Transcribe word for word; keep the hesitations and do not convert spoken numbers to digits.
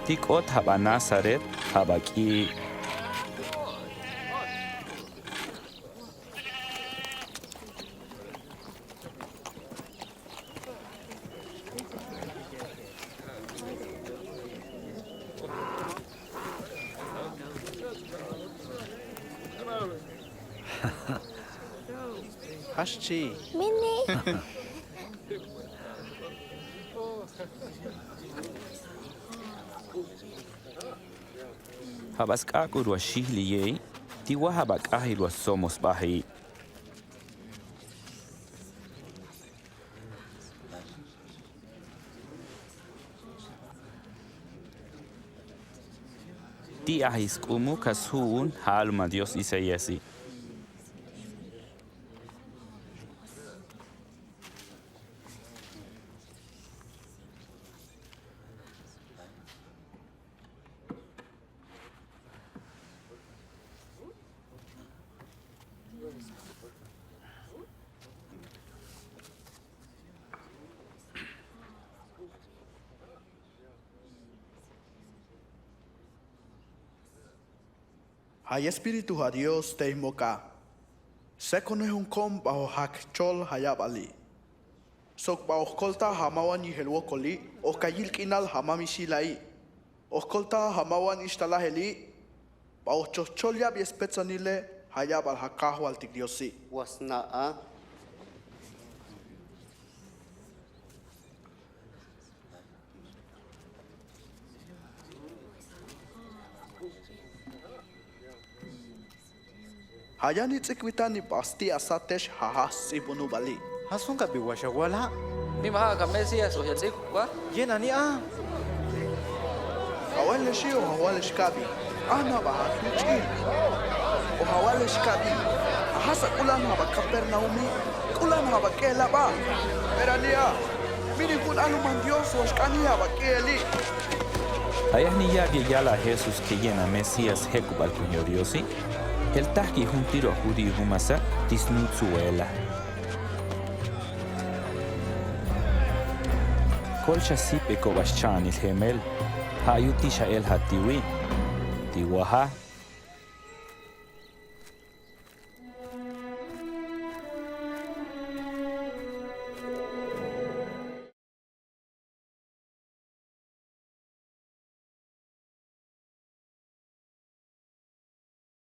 ती कोत हबा नासरेत हबा की। हर्षी। मिनी। हबा स्काकुर वा शीहली ये, ती वा हबा काहिल वा सोमोस बाही। ती आहिस कुमु कस हून हाल मा दियोस इसायासी। हा Espíritu ha Dios te himo ka. Seko no es un kom ba ho hak chol ha yabali. Sok ba ho kolta ha mawan yi hel wokoli, o ka yil kinal ha mami silai. O kolta ha mawan ishtala heli, ba o chochol yab yespetsanile ha yabal ha kahwal tik Diosi. Wasna a. Hayani tsik witani basti asatesh haha sibunu bali. Hasun ka bi washa wala. Ni maha ka Mesías washa tsik wa. Yena ni a. Hawale shi o hawale shkabi. Ana ba hatu chi. O hawale shkabi. Ahasa kulan haba Kapernaumi. Kulan haba kela ba. Pero ni a. Mini kun aluman Dios washkani haba keli. Ayahni yabia yala Jesús ke yena Mesías hekubal kuño Diosi. El tahki hun tiro judío humasa tisnutsu wela. Kolsha sipe ko bas chanil hemel. Hayu tisha el hatiwi. Tiwaha.